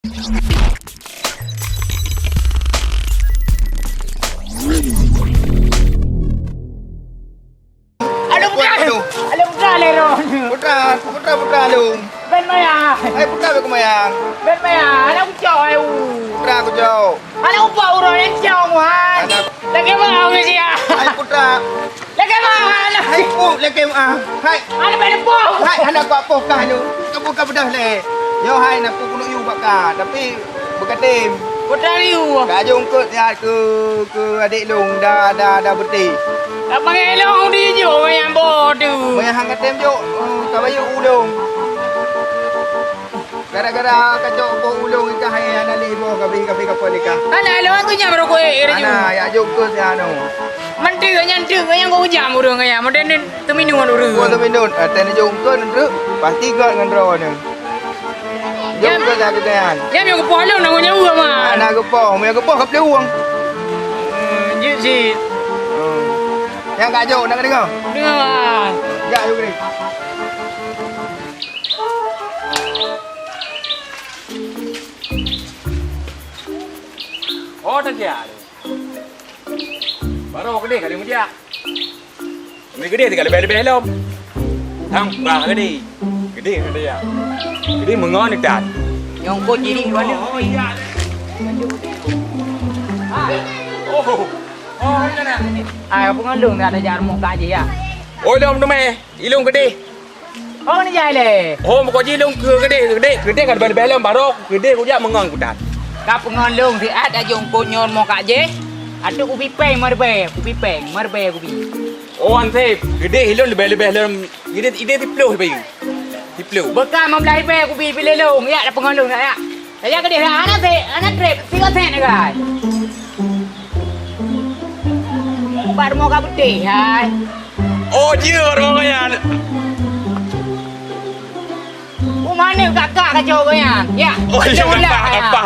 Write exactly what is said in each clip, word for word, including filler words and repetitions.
Along putra! Along putra lé roh! Putra, putra, putra along! Ben maya! Hai putra bèk maya! Ben maya! Aneuk kucok hai u! Putra kucok! Aneuk upah uroe nyang cong hai! Aneuk Lagèe bak awak sia! Hai putra! Lagèe bak aneuk! Hai pu, lagèe ah! Hai! Aneuk bèk neupoh! Hai aneuk bak poh kah nyoe! Kabu ka beudôh lé! Nyoe hai na pu keuneuk yue bak kah, tapi Beukatem. Putra riu. Ka jeuet eungkôt siat keu, keu adék lôn, da, da, da beuté. Ka panggil lôn di jok manyang boh tu. Manyang han katem jok, oh, ka bayeue u lôn. Gara-gara ka jok boh u lôn, ikah hai hana lé boh, ka bri, ka bri kapot ikah. Hana lôn tu nyang rokok, eh, eh, Ana, ya jok eungkôt siat nyoe. Mantri nyan tu, nyang kau ujam ureueng ya, modern Teuminun ureueng. Buat teuminun, eh, teuh neujok eungkôt neutreuk, pasti göt ngon droeneuh. Jok eungkôt lam keuteungan. Nyan meunyo geupoh lôn, na ngon nyawa, Man. Ah, na geupoh, meunyo geupoh ka peuleuwueng. Eh, jeuet cit. Hmm. Nyang ka jok, na ka deungö? Deungö, Man. Jak, yuk, Gring. Oh, tak kira. Baroe keudeh ka lheueh meujak. Meunyo keudeh teuka leubeh-leubeh lom. Sang bah keudeh. Keudeh meujak. Keudeh meungon itat. Nyang kot jidik dua nyoe. Oh, iya. Oh. Oh, iya, nak. Ai, apa ngon lôn nak tajak rumoh kak jih, ya? Oh, lom teumé. Ilôn keudeh. Oh, ni jai lé. Oh, meuko jih lôn keu keudeh, keudeh, keudeh ka leubeh-leubeh lom baroe, keudeh kujak meungon kutat. Ka peungon lôn siat tajok eungkôt nyoe mokak jih. Ateueh kupi péng meuribèe, kupi péng meuribèe kupi. Oh, ansép, keudeh ilôn leubeh-leubeh lom. Ideh, ideh siploh bayeue. Siploh. Beuka meublah ribèe kupi piléh lôn, yak, tapeungon lôn, yak. Tajak keudeh, hana sè, hana trép, sigoe sèn, gai. Bak rumoh ka beuteh, hai. Oh, jeuet rumoh nyan. Rumoh ni kakak kacau nyan. Ya. Oh, iya, ulang, nampak, ya. Nampak.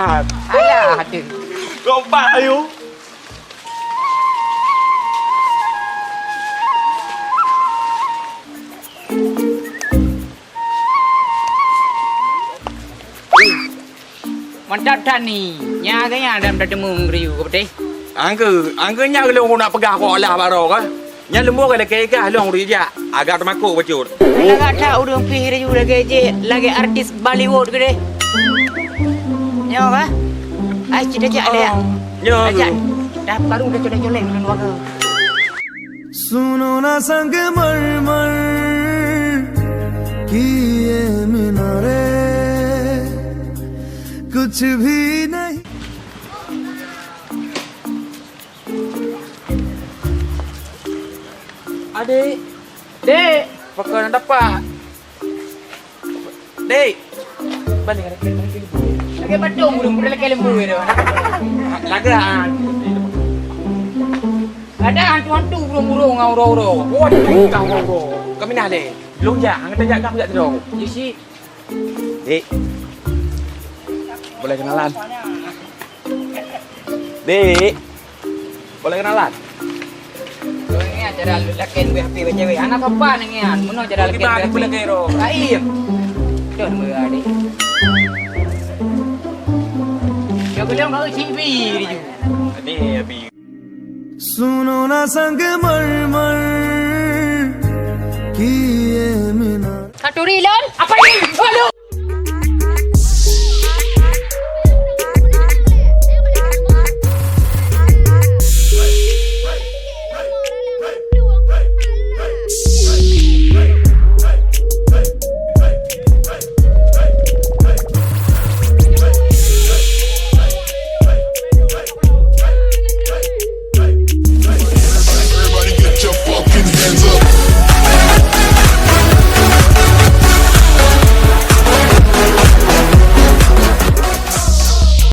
Alah, aduh. Nampak, ayo. Mantap that ni. Nya ke nya dam dah temu ngeriu ke beuteh? Angke, angke nya lôn nak peugah kok lah baroe ka. Nya leumo ka lakèe gah lôn rijak, agak teumakot bacut. Agak that ureueng pih riu lagèe jih, lagèe artis Bollywood keudeh. Nyoe ka? Ai, cit tajak deh. Nyoe. Tajak. Dah baru dah colek-colek ngon warga. सुनो ना संगमरमर की ये मीनारे, कुछ भी नहीं। Adek. Dek. Pakon na dapat? Dek. Balik, balik, balik, balik. Lagèe patung, udah, udah lagèe lembu gitu. Lagèe, ah. Ada hantu-hantu, burung-burung, ngau ro-ro. Waduh, kau ro-ro. Kami nah leh. Belum jak, hang kata jak kau jak terus. Isi. Dek. Boleh kenalan? Dek. Boleh kenalan? Ini acara lelaki yang berhati cewek. Anak apa nih, Ngian? Mana acara lelaki yang berhati? Lain. Tuh, dua adik. Dia bilang kau C B ni. Ini, Abi. सुनो ना संगमरमर की ये मीनार। Khaturi lôn? Apa ini? Waduh,